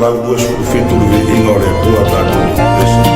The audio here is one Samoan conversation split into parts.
927. Le viiga o le Atua, tatou pese.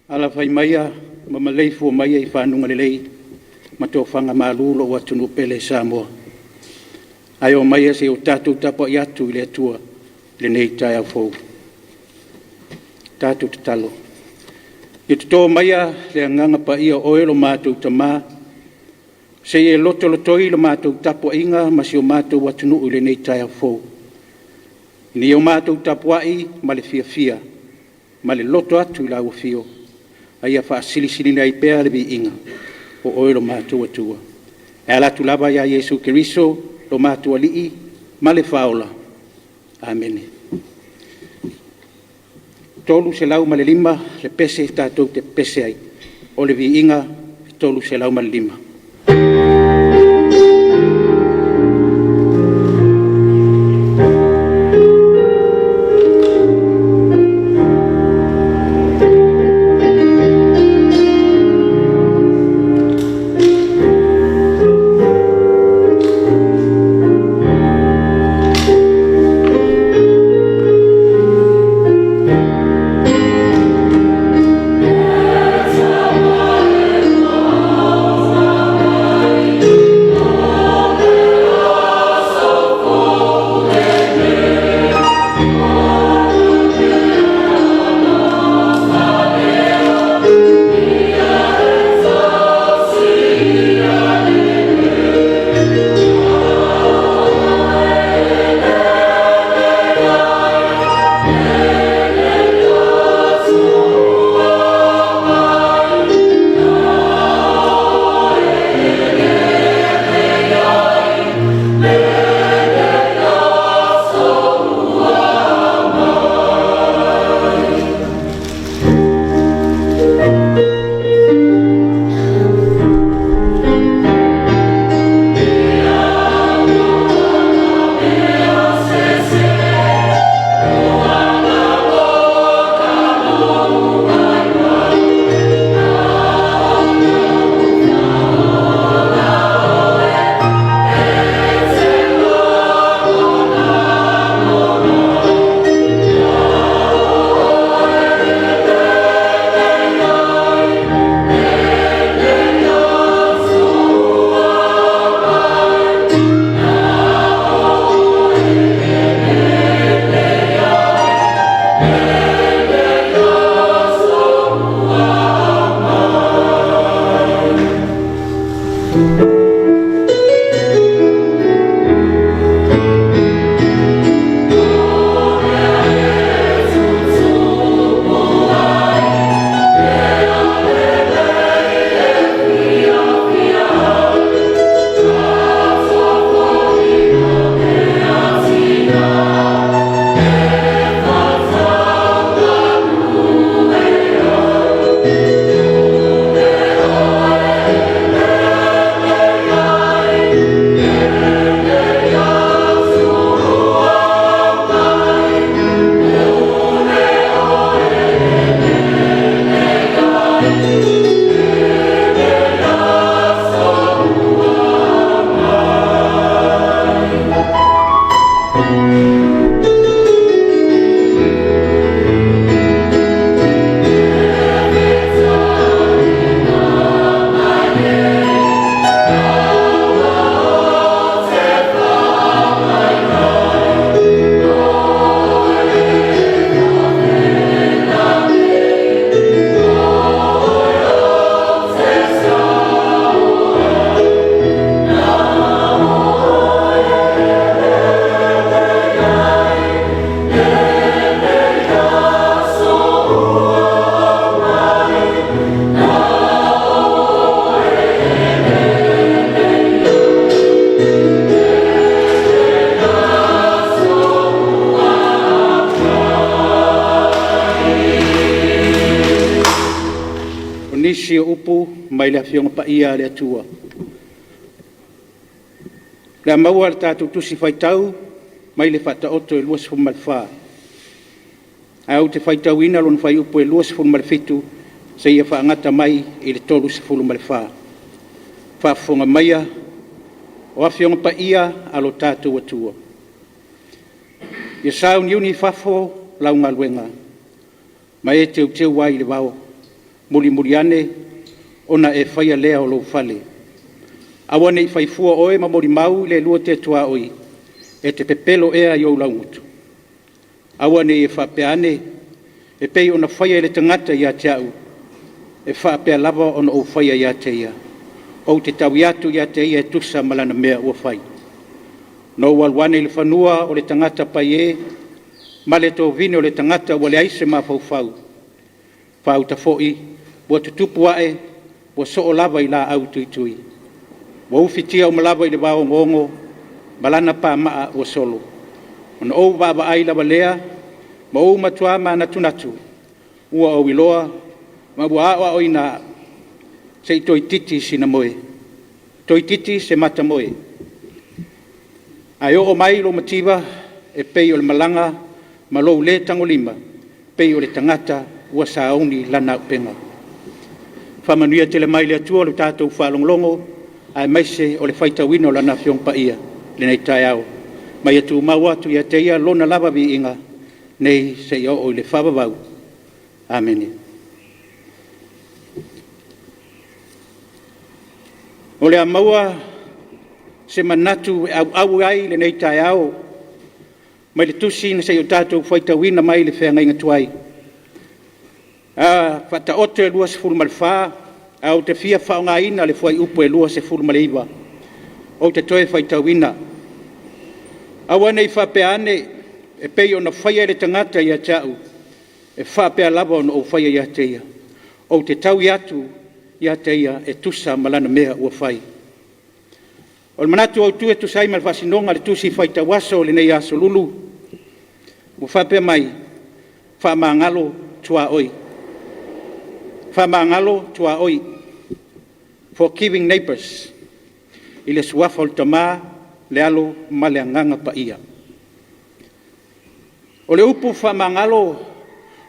Alafai maia ma maleifua maia i faguga lelei ma tofaga malu lou atunuu pele Samoa. Ae oo maia se i o tatou tapuai atu i le Atua i lenei taeao fou. Tatou tatalo. Ia toto maia le Agaga Paia o Oe lo matou Tama, se i e lotolotoi le matou tapuaiga ma si o matou atunuu i lenei taeao fou, ina ia matou tapuai ma le fiafia ma le loto atu i lau afio, a ia faasilisiliina ai pea le viiga o Oe lo matou Atua. E ala atu lava ia Iesu Keriso lo matou Alii ma le Faaola. Amene. 305 le pese tatou te pepese ai, o le Viiga e 305. O nisi o upu mai le Afioga Paia a le Atua, o le a maua i le tatou Tusi Faitau mai le Faataoto e 24, ae ou te faitauina lona fuaiupu e 27 seia faagata mai i le 34. Faafofoga maia o Afioga Paia a lo tatou Atua, ia sauniuni i fafo lau galuega ma e teuteu ai i le vao. Mulimuli ane ona e faia lea o lou fale. Aua ne i fai fua oe ma molimau i le lua te tuaoi, e te pepelo ea i ou laugutu? Aua ne i e faapea ane, e pei ona faia e le tagata ia te au, e faapea lava ona ou faia ia te ia. Ou te taui atu ia te ia e tusa ma lana mea ua fai. Na ou alu ane i le fanua o le tagata paiē ma le tovine o le tagata ua leai se mafaufau, faauta foi ua tutupu ae ua soo lava i laau tuitui. Ua ufitia uma lava i le vao ogoogo ma lana pamaa ua solo. Ona ou vaavaai lava lea ma ou matua manatunatu, ua ou iloa ma ua aoaoina se i toeitiiti sina moe, toeitiiti se mata moe. Ae oo mai lou mativa e pei o le malaga ma lou le tagolima e pei o le tagata ua sauni lana auupega. Faamanuia tele mai le Atua i le tatou faalogologo aemaise o le faitauina o Lana Afioga Paia i lenei taeao. Ma ia tumau atu ia te Ia Lona lava viiga nei seia oo i le faavavau. Amene. O le a maua se manatu e auau ai lenei taeao mai le tusi na se i o tatou faitauina mai le feagaiga tuai, Faataoto e 24, ae ou te fia faaaogaina le fuaiupu e 29 ou te toe faitauina. Aua ne i faapea ane, e pei ona faia e le tagata ia te au, e faapea lava ona ou faia ia te ia. Ou te taui atu ia te ia e tusa ma lana mea ua fai. O le manatu autu e tusa ai ma le faasinoga o le Tusi Faitau Aso i lenei Aso Lulu ua faapea mai, faamagalo tuaoi. Faamagalo tuaoi, forgiving neighbours i le suafa o le Tama, le Alo ma le Agaga Paia. O le upu faamagalo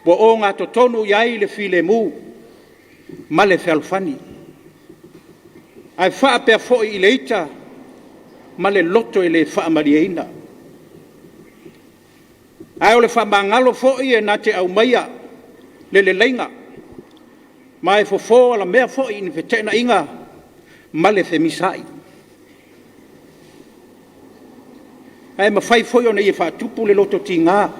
ua ogatotonu i ai le filemu ma le fealofani, ae faapea foi i le ita ma le loto e le faamalieina. Ae o le faamagalo foi e na te aumaia le leleiga, ma e fofo alamea foi i ni feteenaiga ma le femisaai. Ae mafai foi ona ia faatupu le loto tiga,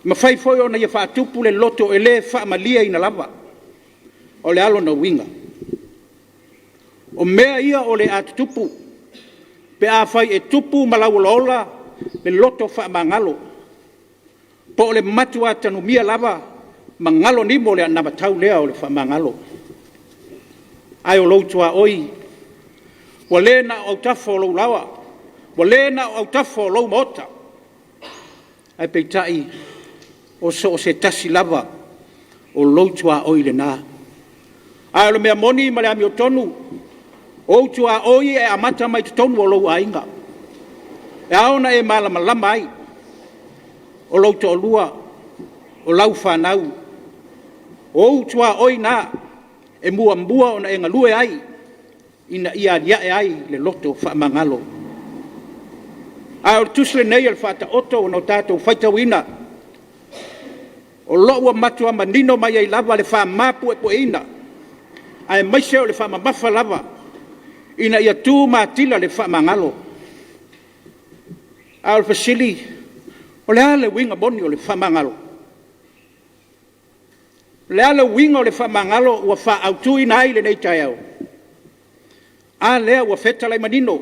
e mafai foi ona ia faatupu le loto e le faamalieina lava. O le a lona uiga? O mea ia o le a tutupu pe afai e tupu ma lauolaola le loto faamagalo, po o le matua tanumia lava ma galo nimo le anavatau lea o le faamagalo. Ae o lou tuaoi, ua le na o autafa o lou laoa, ua le na o autafa o lou maota, ae peitai, o so o se tasi lava o lou tuaoi lena. A o le mea moni ma le amiotonu, o ou tuaoi e amata mai totonu o lou aiga. E ao ona e malamalama ai, o lou toalua, o lau fanau, o ou tuaoi na e muamua ona e galue ai ina ia aliae ai le loto faamagalo. A o le tusi lenei o le Faataoto na tatou faitauina, o lo ua matua manino mai ai lava le faamapuepueina, aemaise o le faamamafa lava ina ia tu matila le faamagalo. A o le fesili, o le a le uiga moni o le faamagalo? O le a le uiga o le faamagalo ua faaautuina ai lenei taeao? A lea ua fetalai manino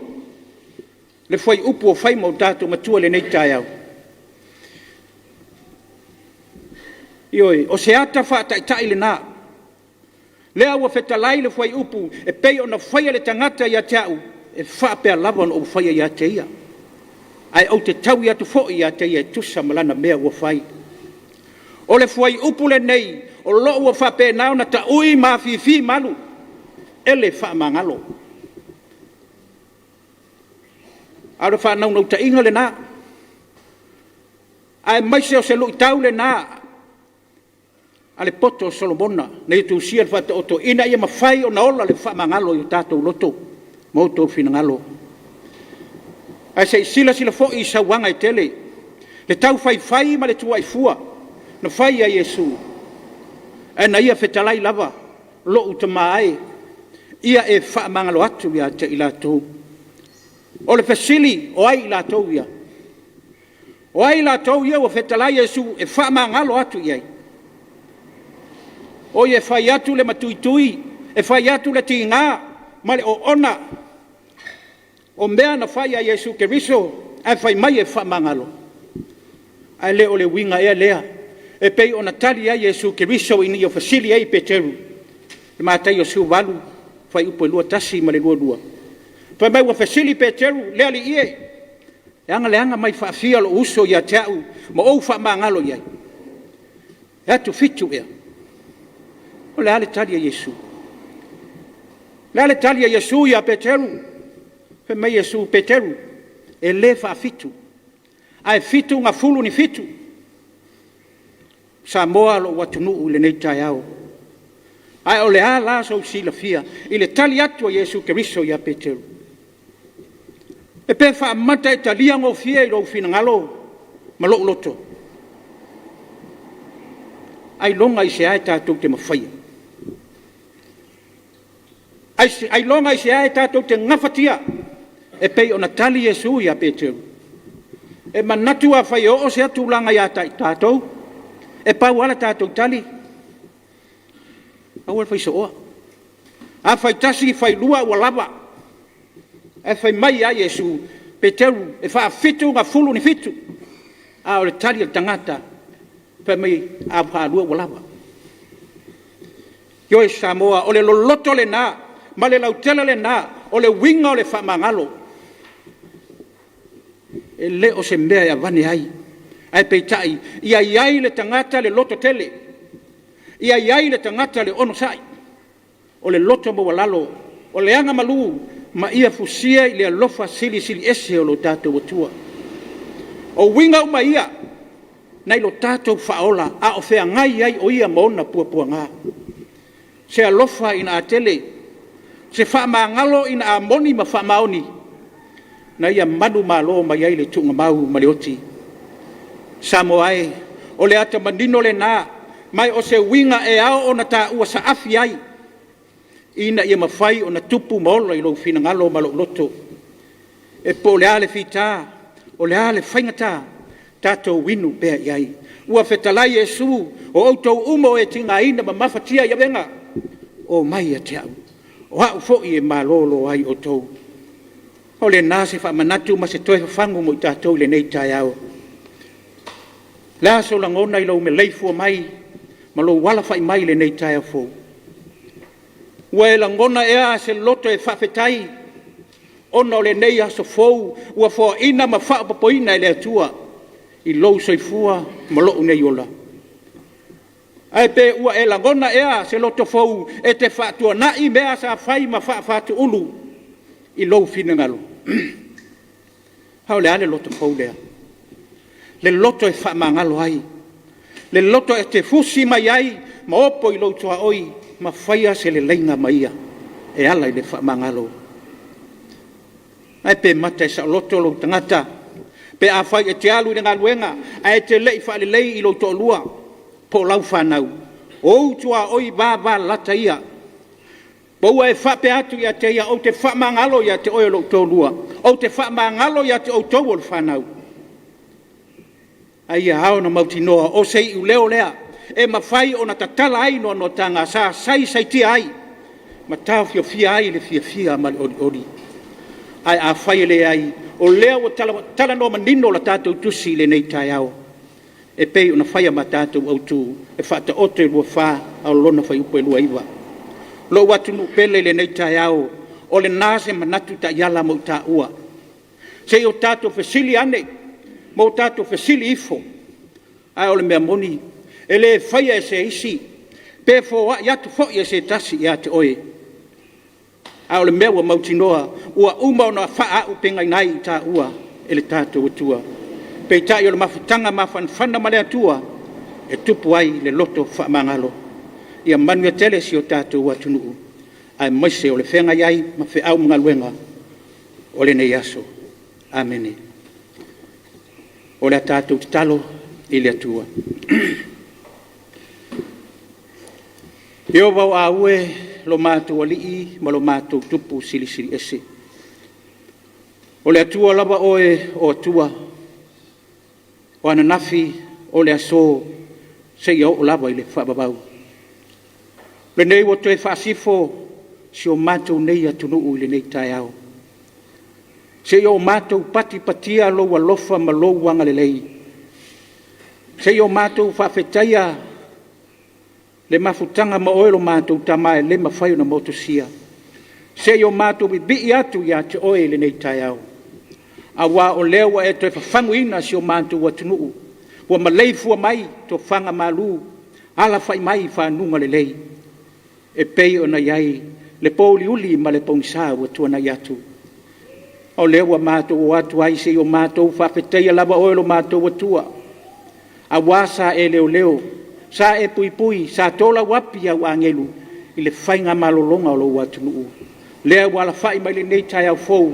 le fuaiupu ua fai ma o tatou matua i lenei taeao. Ioe, o se ata faataitai lena, lea ua fetalai le fuaiupu e pei ona faia e le tagata ia te au, e faapea lava ona ou faia ia te ia. Ae ou te taui atu foi ia te ia e tusa ma lana mea ua fai. O le fuaiupu lenei o lo o ua faapena ona taui ma afifi malu e le faamagalo. A o le faanaunautaiga lena, aemaise o se luitau lena a le poto o Solomona na ia tusia i le Faataoto ina ia mafai ona ola le faamagalo i o tatou loto ma outou finagalo. Ae se i silasila foi i sauaga e tele, le taufaifai ma le tuuai fua na fai ia Iesu. Ae na ia fetalai lava, lou tama e, ia e faamagalo atu ia te i latou. O le fesili, o ai i latou ia? O ai i latou ia ua fetalai Iesu e faamagalo atu i ai? Oi e fai atu le matuitui, e fai atu le tiga ma le oona o mea na fai ia Iesu Keriso ae fai mai e faamagalo? Ae le o le uiga ea lea e pei ona tali ai Iesu Keriso ina ia fesili ai Peteru i Mataio 18, fuaiupu 21 ma le 22? Fai mai ua fesili Peteru, “Le Alii e, e aga le aga mai faafia lou uso ia te au ma ou faamagalo i ai? E atu fitu ea?” O le a le tali a Iesu? O le a le tali a Iesu ia Peteru? Fai mai Iesu, “Peteru, e le faafitu, ae 77.” Samoa lou atunuu i lenei taeao, ae o le a la sou silafia i le tali atu a Iesu Keriso ia Peteru? Pe faamata e talia gofie i lou finagalo ma lou loto? Ailoga i se a tatou te mafaia? Ailoga i se a tatou te gafatia e pei ona tali Iesu ia Peteru? E manatu afai e oo sea tulaga ia i tatou, e pau lava le tatou tali, aua le fai so'oa. A faitasi failua ua lava. Ae fai mai lava Iesu, Peteru, e faafitugasefulunifitu. A o le tali a le tagata, fai mai a faalua ua lava. Ioe Samoa, o le loloto lena ma le lautele lena o le uiga o le faamagalo. E le o se mea e aveane ai, ae peitai, ia i ai i le tagata le lototele, ia i ai i le tagata le onosai, o le loto maualalo, o le agamalu ma ia fusia i le alofa silisili ese o lo tatou Atua. O uiga uma ia nai lo tatou Faaola a o feagai ai o Ia ma ona puapuaga. Se alofa ina a tele, se faamagalo ina a moni ma faamaoni, na ia manumalo mai ai le tuugamau ma le oti. Samoa e, o le ata manino lena, ma o se uiga e ao ona taua saafi ai, ina ia mafai ona tupu ma ola i lou finagalo ma lou loto. E po o le a le fita, o le a le faigata, tatou inu pea i ai. Ua fetalai Iesu, o outou uma o e tigaina ma mafatia i avega, omai ia te au, o au foi e malolo ai outou. O lena se faamanatu ma se toe fafagu mo i tatou i lenei taeao. O le a sou lagona i lou maleifua mai ma lou alafai mai i lenei taeao fou? Ua e lagona ea se loto e faafetai ona o lenei aso fou ua foaiina ma faaopoopoina e le Atua i lou soifua ma lou nei ola? Ae pe ua e lagona ea se loto fou e te faatuanai mea sa fai ma faafa-tuulu i lou finagalo? A o le a le loto fou lea? Le loto e faamagalo ai, le loto e te fusi mai ai ma opo i lou tuaoi ma faia se leleiga ma ia e ala i le faamagalo. Ae pe mata e saoloto lou tagata pe afai e te alu i le galuega ae te le i faalelei i lou toalua po o lau fanau? O ou tuaoi vavalalata ia. Ma ua e faapea atu ia te ia, ou te faamagalo ia te oe lou toalua, ou te faamagalo ia te outou o le fanau. A ia ao ona mautinoa o se iuleo lea e mafai ona tatala ai noanoataga sa saisaitia ai ma taofiofia ai le fiafia ma le olioli. Ae afai e leai, o lea ua talanoa manino le tatou Tusi i lenei taeao e pei ona faia ma tatou autu e faataoto i Luafa a o lona fuaiupu e 29. Lou atunuu pele i lenei taeao, o lena se manatu taiala mo i taua, se i o tatou fesili ane ma o tatou fesili ifo. Ae o le mea moni, e le faia e se isi pe foai atu foi e se tasi ia te oe, a o le mea ua mautinoa, ua uma ona faaauupegaina ai i taua e le tatou Atua. Peitai o le mafutaga mafanafana ma le Atua, e tupu ai le loto faamagalo. Ia manuia tele si o tatou atunuu, aemaise o le feagai ai ma feau ma galuega o lenei aso. Amene. O le a tatou tatalo i le Atua. Ieova o au e, lo matou Alii ma lo matou Tupu Silisili Ese, o le Atua lava Oe o Atua, o ananafi, o le aso, seia oo lava i le faavavau. O lenei ua toe faasifo si o matou nei atunuu i lenei taeao, se i o matou patipatia Lou alofa ma Lou agalelei, se i o matou faafetaia le mafutaga ma Oe lo matou Tama e le mafai ona motusia, se i o matou vivii atu ia te Oe i lenei taeao, aua o lea ua e toe fafaguina si o matou atunuu ua maleifua mai i tofaga malu, alafai mai i faguga lelei e pei ona i ai le po uliuli ma le pogisa ua tuanai atu. O lea ua matou o atu ai se i o matou faafetaia lava Oe lo matou Atua, aua sa e leoleo, sa e puipui, sa tolauapi e au agelu i le faigamalologa o lou atunuu, lea ua alafai mai i lenei taeao fou,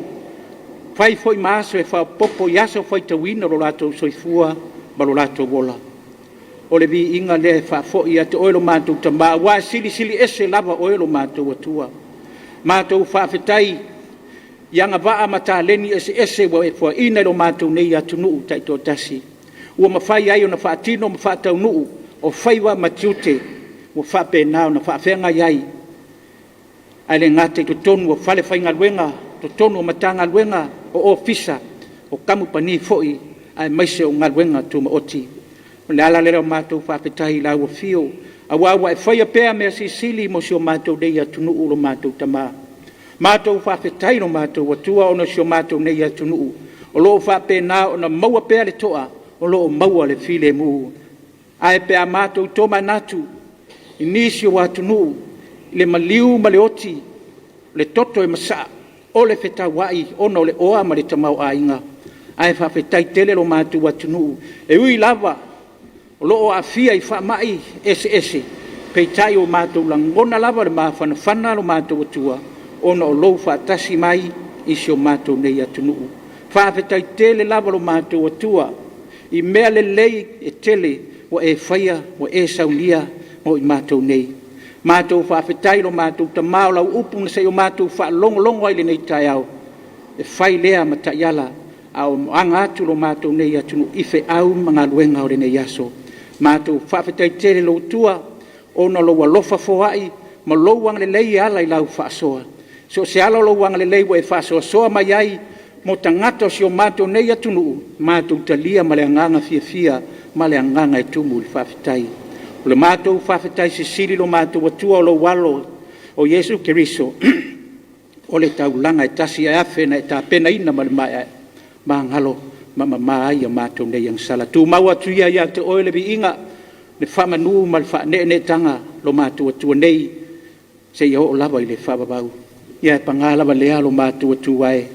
fai foi ma aso e faaopoopo i aso faitauina o lo latou soifua ma lo latou ola. O le viiga lea e faafoi ia te Oe lo matou Tama, aua e silisili ese lava Oe lo matou Atua. Matou faafetai i agavaa ma taleni eseese ua e foaina i lo matou nei atunuu taitoatasi, ua mafai ai ona faatino ma faataunuu o faiva ma tiute ua faapena ona faafeagai ai, ae le gata i totonu o falefaigaluega, totonu o Matagaluega, o Ofisa, o Kamupani foi, aemaise o galuega tumaoti. O le ala lea o le matou faafetai i lau Afio, aua ua e faia pea mea silisili mo si o matou nei atunuu lo matou Tama. Matou faafetai i lo matou Atua ona o si o matou nei atunuu o lo o faapena ona maua pea le toa, o lo o maua le filemu. Ae pe a matou tomanatu i nisi o atunuu i le maliu ma le oti, le toto e masaa, o le fetauai ona o le oa ma le tamaoaiga, ae faafetai tele lo matou atunuu, e ui lava o lo o aafia i faamai eseese, peitai ua matou lagona lava le mafanafana lo matou Atua ona o lou faatasi mai i si o matou nei atunuu. Faafetai tele lava lo matou Atua i mea lelei e tele ua e faia, ua e saunia mo i matou nei. Matou faafetai i lo matou Tama, o lau upu na se i o matou faalogologo ai i lenei taeao, e fai lea ma taiala a o aga atu lo matou nei atunuu i feau ma galuega o lenei aso. Matou faafetai tele i lou Atua ona o lou alofa foai ma lou agalelei e ala i lau faasoa. So o se ala o lou agalelei ua e faasoasoa mai ai mo tagata o si o matou nei atunuu, matou te talia ma le agaga fiafia ma le agaga e tumu i le faafetai. O le matou faafetai sisili lo matou Atua o lou Alo o Iesu Keriso o le taulaga e tasi ae afe na e tapenaina ma le maeaea magalo ma mama ai a matou nei agasala. Tumau atu ia ia te Oe le viiga, le faamanu ma le faaneeneetaga lo matou Atua nei seia oo lava i le faavavau. Ia ae paga lava lea lo matou Atua e,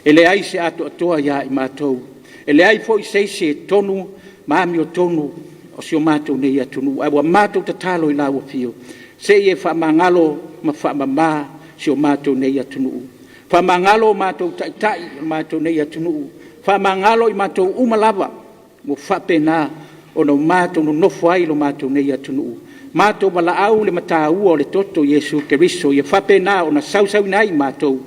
e leai se atoatoa ia i matou, e leai foi se isi e tonu ma amiotonu o si o matou nei atunuu, ae ua matou tatalo i lau Afio, se i e faamagalo ma faamama si o matou nei atunuu. Faamagalo o matou taitai o le matou nei atunuu, faamagalo i matou uma lava ua faapena ona matou nonofo ai i lo matou nei atunuu. Matou valaau i le mataua o le toto o Iesu Keriso ia faapena ona sausauina ai matou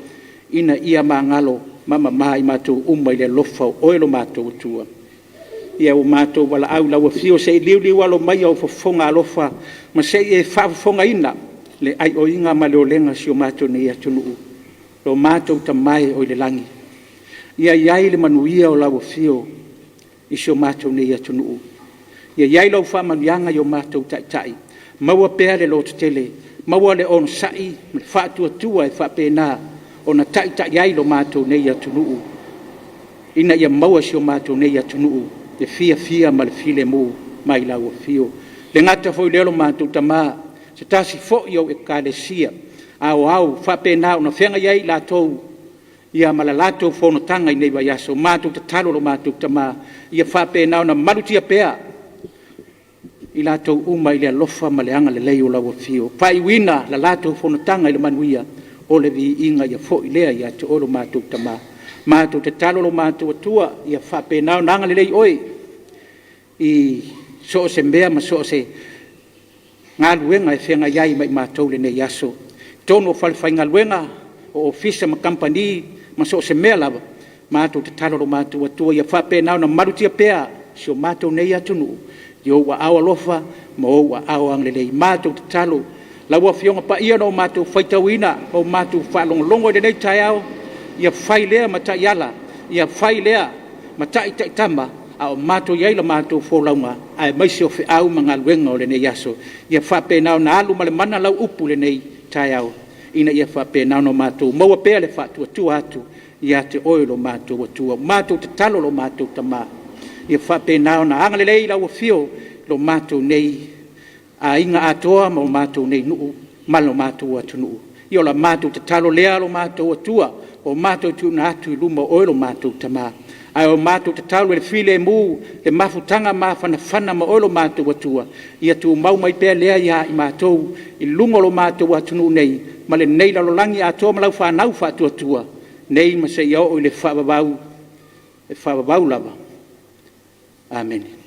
ina ia magalo ma mama i matou uma i le alofa o Oe lo matou Atua. Ia ua matou valaau i lau Afio se i liuliualo maia ou fofoga alofa ma se i e faafofogaina le aioiga ma le olega o si o matou nei atunuu. Lo matou Tama e oi le lagi, ia i ai le manuia o lau Afio i si o matou nei atunuu. Ia i ai lau faamanuiaga i o matou taitai, maua pea le lototele, maua le onosai ma le faatuatua e faapena ona taitai ai lo matou nei atunuu, ina ia maua e si o matou nei atunuu le fiafia ma le filemu mai lau Afio. E le gata foi i lea lo matou Tama, o se tasi foi o au Ekalesia Aoao ua faapena ona feagai ai i latou ma le latou fonotaga i lenei vaiaso, matou tatalo lo matou Tama ia faapena ona malutia pea i latou uma i le alofa ma le agalelei o lau Afio, faaiuina le latou fonotaga i le manuia, o le viiga ia foi lea ia te Oe lo matou Tama. Matou tatalo lo matou Atua ia faapena ona agalelei Oe i so o se mea ma so o se galuega e feagai ai ma i matou i lenei aso, i totonu o falefaigaluega, o ofisa ma kamupani ma so o se mea lava, matou tatalo i lo matou Atua ia faapena ona malutia pea si o matou nei atunuu i ou aao alofa ma ou aao agalelei. Matou tatalo, lau Afioga Paia na matou faitauina ma matou faalogologo i lenei taeao, ia fai lea ma taiala, ia fai lea ma taitaitama a o matou i ai i la matou folauga, aemaise o feau ma galuega o lenei aso. Ia faapena ona alu ma le mana lau upu i lenei taeao, ina ia faapena ona matou maua pea le faatuatua atu ia te Oe lo matou Atua. Ua matou tatalo lo matou Tama, ia faapena ona agalelei lau afio i lo matou nei aiga atoa ma o matou nei nuu ma lo matou atunuu. Ia o le matou tatalo lea lo matou Atua, ua matou tuuina atu i luma o Oe lo matou Tama. Ae o le matou tatalo i le filemu, le mafutaga mafanafana ma Oe lo matou Atua, ia tumau mai pea lea ia i matou i luga o lo matou atunuu nei ma lenei lalolagi atoa ma lau fanau faatuatua, nei ma seia oo i le faavavau, e faavavau lava. Amene.